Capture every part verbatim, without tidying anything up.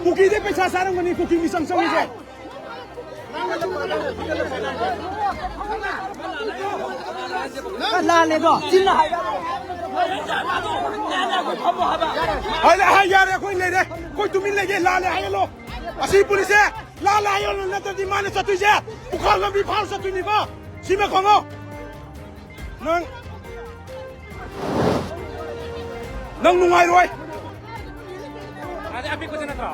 ꯀꯨꯀꯤꯗꯩ ꯄꯩꯁꯥ ꯆꯥꯔꯝꯒꯅꯤ, ꯀꯨꯀꯤ ꯃꯤꯆꯪ ꯆꯪꯉꯤꯁꯦ꯫ ꯂꯥꯜꯂꯦꯗꯣ꯫ ꯆꯤꯟꯅ ꯍꯥꯏꯕ꯫ ꯍꯥꯏꯔꯦ, ꯍꯥꯏ, ꯌꯥꯔꯦ, ꯑꯩꯈꯣꯏ ꯂꯩꯔꯦ꯫ ꯑꯩꯈꯣꯏ ꯇꯨꯃꯤꯟ ꯂꯩꯒꯦ꯫ ꯂꯥꯜꯂꯦ ꯍꯥꯏꯍꯜꯂꯣ꯫ ꯑꯁꯤ ꯄꯨꯂꯤꯁꯁꯦ ꯂꯥꯜꯂꯦ ꯍꯥꯏꯍꯜꯂꯣ, ꯅꯠꯇ꯭ꯔꯗꯤ ꯃꯥꯅ ꯆꯠꯇꯣꯏꯁꯦ ꯄꯨꯈꯥ ꯂꯝꯕꯤ ꯐꯥꯎ ꯆꯠꯇꯣꯏꯅꯤꯀꯣ꯫ ꯁꯤꯃ ꯈꯪꯉꯣ꯫ ꯅꯪ, ꯅꯪ ꯅꯨꯡꯉꯥꯏꯔꯣꯏ꯫ ꯑꯗꯩ ꯑꯄꯤꯛꯄꯁꯦ ꯅꯠꯇ꯭ꯔꯣ?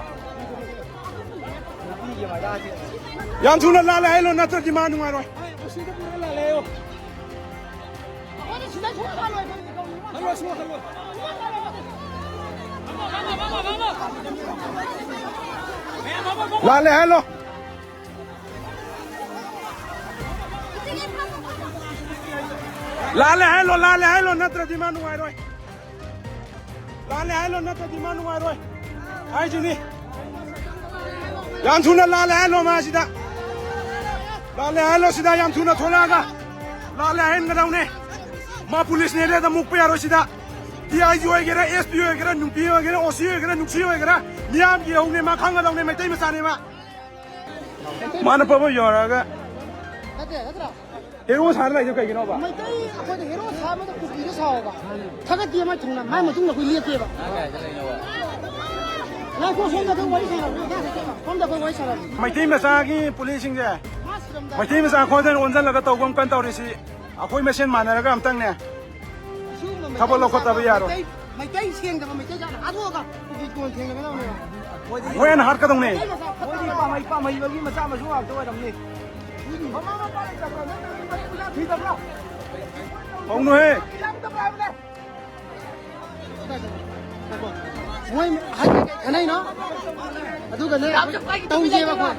ꯌꯥꯝ ꯊꯨꯅ ꯂꯥꯜꯂꯦ ꯍꯥꯏꯍꯜꯂꯣ, ꯅꯠꯇ꯭ꯔꯗꯤ ꯃꯥ ꯅꯨꯡꯉꯥꯏꯔꯣꯏ꯫ ꯂꯥꯜꯂꯦ ꯍꯥꯏꯍꯜꯂꯣ꯫ ꯂꯥꯜꯂꯦ ꯍꯥꯏꯍꯜꯂꯣ, ꯂꯥꯜꯂꯦ ꯍꯥꯏꯍꯜꯂꯣ, ꯅꯠꯇ꯭ꯔꯗꯤ ꯃꯥ ꯅꯨꯡꯉꯥꯏꯔꯣꯏ꯫ ꯂꯥꯜꯂꯦ ꯍꯥꯏꯍꯜꯂꯣ, ꯅꯠꯇ꯭ꯔꯗꯤ ꯃꯥ ꯅꯨꯡꯉꯥꯏꯔꯣꯏ ꯍꯥꯏꯁꯤꯅꯤ꯫ ꯌꯥꯝ ꯊꯨꯅ ꯂꯥꯜꯂꯦ ꯍꯥꯏꯍꯜꯂꯣ ꯃꯥ ꯁꯤꯗ꯫ ꯂꯥꯜꯂꯦ ꯍꯥꯏꯍꯜꯂꯣ ꯁꯤꯗ, ꯌꯥꯝ ꯊꯨꯅ ꯊꯣꯛꯂꯛꯑꯒ ꯂꯥꯜꯂꯦ ꯍꯥꯏꯍꯟꯒꯗꯧꯅꯦ꯫ ꯃꯥ ꯄꯨꯂꯤꯁꯅꯦ ꯑꯗꯨꯗ ꯃꯨꯛꯄ ꯌꯥꯔꯣꯏ ꯁꯤꯗ꯫ ꯗꯤ ꯑꯥꯏ ꯖꯤ ꯑꯣꯏꯒꯦꯔꯥ, ꯑꯦꯁ ꯄꯤ ꯑꯣꯏꯒꯦꯔꯥ, ꯅꯨꯄꯤ ꯑꯣꯏꯒꯦꯔꯥ, ꯑꯣ ꯁꯤ ꯑꯣꯏꯒꯦꯔꯥ, ꯅꯨꯡꯁꯤ ꯑꯣꯏꯒꯦꯔꯥ, ꯃꯤꯌꯥꯝꯒꯤ ꯏꯍꯧꯅꯦ, ꯃꯥ ꯈꯪꯒꯗꯧꯅꯦ, ꯃꯩꯇꯩ ꯃꯆꯥꯅꯦ ꯃꯥ꯫ ꯃꯥꯅ ꯄꯕ ꯌꯧꯔꯛꯑꯒ ꯅꯠꯇꯦ, ꯅꯠꯇ꯭ꯔꯣ? ꯍꯦꯔꯣ ꯁꯥꯔ ꯂꯩꯗꯣ ꯀꯩꯒꯤꯅꯣꯕ? ꯃꯩꯇꯩ ꯑꯩꯈꯣꯏꯗ ꯍꯦꯔꯣ ꯁꯥꯕꯗ ꯀꯨꯀꯤꯗ ꯁꯥꯎꯕ꯫ ꯊꯥꯒꯠꯇꯦ ꯃꯥꯏ ꯊꯧꯅꯥ, ꯃꯥꯏ ꯃꯇꯨꯡꯗ ꯑꯩꯈꯣꯏ ꯂꯦꯞꯇꯦꯕ꯫ ꯉꯥꯏꯈꯣ, ꯁꯣꯝꯗ ꯑꯩꯈꯣꯏ ꯋꯥꯔꯤ ꯁꯥꯟꯅꯕ, ꯁꯣꯝꯗ ꯑꯩꯈꯣꯏ ꯋꯥꯔꯤ ꯁꯥꯟꯅꯕ꯫ ꯃꯩꯇꯩ ꯃꯆꯥꯒꯤ ꯄꯨꯂꯤꯁꯁꯤꯡꯁꯦ, ꯃꯥ ꯁꯤꯔꯝꯗꯥꯏ ꯃꯩꯇꯩ ꯃꯆꯥ ꯑꯩꯈꯣꯏꯗ ꯑꯣꯟꯁꯤꯜꯂꯒ ꯇꯧꯕ ꯑꯃ ꯀꯟꯅ ꯇꯧꯔꯤꯁꯤ꯫ ꯑꯩꯈꯣꯏ ꯃꯁꯦꯟ ꯃꯥꯟꯅꯔꯒ ꯑꯝꯇꯪꯅꯦ꯫ ꯑꯁꯤꯒꯨꯝꯕ ꯊꯕꯛ ꯂꯧꯈꯠꯇꯕ ꯌꯥꯔꯣꯏ꯫ ꯃꯩꯇꯩ, ꯃꯩꯇꯩ ꯁꯦꯡꯗꯕ ꯃꯩꯇꯩ ꯖꯥꯠ ꯍꯥꯠꯇꯣꯛꯑꯒ ꯀꯨꯀꯤ ꯀꯣꯟ ꯊꯦꯡꯅꯒꯗꯕꯅꯦ꯫ ꯃꯣꯏꯅ ꯍꯥꯠꯀꯗꯧꯅꯦ꯫ ꯃꯣꯏꯗꯤ ꯄꯥꯝꯍꯩ, ꯄꯥꯝꯍꯩꯕꯒꯤ ꯃꯆꯥ ꯃꯁꯨ ꯉꯥꯛꯇ ꯑꯣꯏꯔꯝꯅꯤ꯫ ꯃꯃꯥ ꯃꯄꯥ ꯂꯩꯇꯕ꯭ꯔꯣ? ꯅꯪ ꯅꯨꯄꯤ ꯃꯆꯥ ꯊꯤꯗꯕ꯭ꯔꯣ? ꯍꯧꯅꯨꯍꯦ꯫ ꯌꯥꯎꯗꯕ꯭ꯔꯥ ꯍꯥꯏꯕꯅꯦ꯫ ꯃꯣꯏ ꯍꯥꯏ ꯀꯩ ꯈꯟꯅꯩꯅꯣ? ꯑꯗꯨꯒꯅꯦ ꯇꯧꯁꯦꯕ ꯑꯩꯈꯣꯏ꯫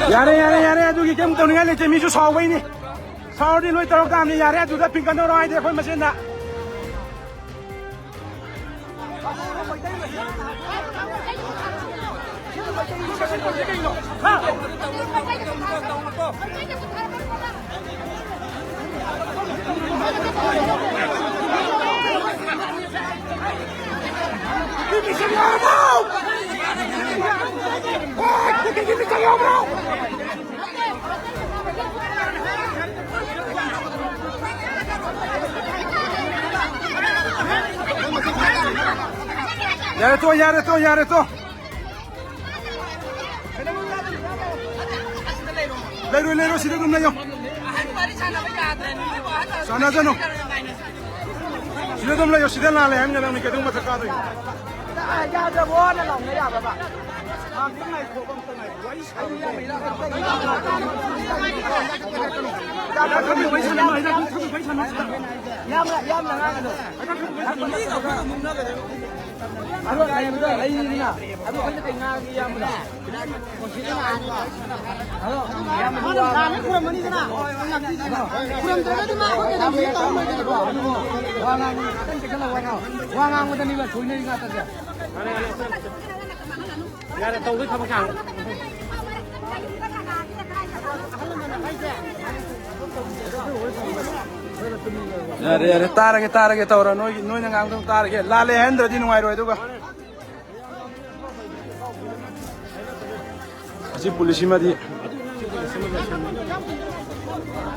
ꯌꯥꯔꯦ, ꯌꯥꯔꯦ, ꯌꯥꯔꯦ, ꯑꯗꯨꯒꯤ ꯀꯩꯝ ꯇꯧꯅꯤꯡꯉꯥꯏ ꯂꯩꯇꯦ, ꯃꯤꯁꯨ ꯁꯥꯎꯕꯩꯅꯤ꯫ ꯁꯥꯎꯔꯗꯤ ꯂꯣꯏ ꯇꯧꯔꯛ ꯇꯥꯕꯅꯤ꯫ ꯌꯥꯔꯦ, ꯑꯗꯨꯗ ꯐꯤꯡꯒꯟꯅꯔꯣ ꯍꯥꯏꯗꯤ ꯑꯩꯈꯣꯏ ꯃꯁꯦꯟꯗ꯫ ꯌꯥꯔꯦ, ꯇꯣ, ꯌꯥꯔꯦ, ꯇꯣ, ꯌꯥꯔꯦ, ꯇꯣ꯫ ꯂꯩꯔꯣꯏ, ꯂꯩꯔꯣꯏ, ꯁꯤꯗ ꯑꯗꯨꯝ ꯂꯩꯌꯣ꯫ ꯁꯥꯟꯅꯖꯅꯨ꯫ ꯁꯤꯗ ꯑꯗꯨꯝ ꯂꯩꯌꯣ, ꯁꯤꯗ ꯂꯥꯜꯂꯦ ꯍꯥꯏꯕꯅꯤꯅ ꯅꯪ ꯀꯩꯗꯧ ꯃꯊꯛ ꯀꯥꯗꯣꯏꯅꯣ? ꯌꯥꯗ꯭ꯔꯕꯣꯅ ꯂꯥꯎꯅ ꯌꯥꯕ꯭ꯔꯕ? ꯉꯥꯏꯍꯥꯛꯇꯪ ꯉꯥꯏꯈꯣ, ꯑꯝꯇ ꯉꯥꯏꯈꯣ꯫ ꯋꯥꯔꯤ ꯁꯥꯟꯅꯕ ꯌꯥꯝꯅ, ꯌꯥꯝꯅ ꯉꯥꯡꯒꯅꯨ꯫ ꯑꯗꯣ ꯂꯩꯕꯗꯣ ꯑꯩꯅꯤꯅ꯫ ꯑꯗꯣ ꯑꯩꯈꯣꯏꯅ ꯀꯩ ꯉꯥꯡꯉꯒꯦ ꯏꯌꯥꯝꯕꯗ? ꯃꯥꯅ ꯂꯥꯟꯅ ꯈꯨꯔꯝꯃꯅꯤꯗꯅ꯫ ꯈꯨꯔꯝꯗ꯭ꯔꯒꯗꯤ ꯃꯥ ꯑꯩꯈꯣꯏ ꯀꯩꯗꯧꯅꯤ ꯇꯧꯔꯝꯃꯣꯏꯗꯅꯀꯣ꯫ ꯑꯗꯨꯕꯨ ꯋꯥ ꯉꯥꯡ-, ꯈꯤꯇꯪ ꯆꯦꯛꯁꯤꯜꯂ ꯋꯥ ꯉꯥꯡ-, ꯋꯥ ꯉꯥꯡꯕꯗꯅꯤꯕ ꯁꯣꯏꯅꯔꯤ ꯉꯥꯛꯇꯁꯦ꯫ ꯌꯥꯔꯦ, ꯇꯧꯕꯩ ꯊꯕꯛ ꯁꯥꯡ-, ꯌꯥꯔꯦ, ꯌꯥꯔꯦ, ꯇꯥꯔꯒꯦ, ꯇꯥꯔꯒꯦ ꯇꯧꯔ, ꯅꯣꯏꯒꯤ, ꯅꯣꯏꯅ ꯉꯥꯡꯕꯗꯣ ꯇꯥꯔꯒꯦ꯫ ꯂꯥꯜꯂꯦ ꯍꯥꯏꯍꯟꯗ꯭ꯔꯗꯤ ꯅꯨꯡꯉꯥꯏꯔꯣꯏ꯫ ꯑꯗꯨꯒ ꯑꯁꯤ ꯄꯨꯂꯤꯁꯁꯤꯃꯗꯤ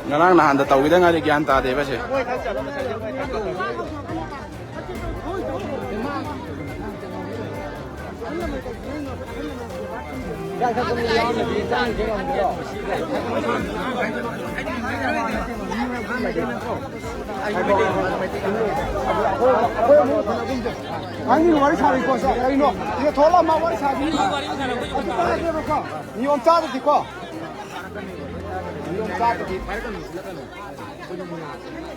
ꯉꯔꯥꯡ ꯅꯍꯥꯟꯗ ꯇꯧꯈꯤꯗ ꯉꯥꯏꯔꯤ, ꯒ꯭ꯌꯥꯟ ꯇꯥꯗꯦꯕ ꯑꯁꯦ꯫ ꯅꯪꯒꯤ ꯋꯥꯔꯤ ꯁꯥꯔꯤꯀꯣ, ꯁꯦ, ꯀꯔꯤꯅꯣ? ꯁꯤꯗ ꯊꯣꯛꯂꯛꯑ ꯃꯥ ꯋꯥꯔꯤ ꯁꯥꯕꯤ꯫ ꯑꯗꯨ ꯇꯥꯗꯦꯕꯀꯣ꯫ ꯅꯤꯌꯣꯝ ꯆꯥꯗꯗꯤꯀꯣ꯫ ꯅꯤꯌꯣꯝ ꯆꯥꯗꯗꯤ꯫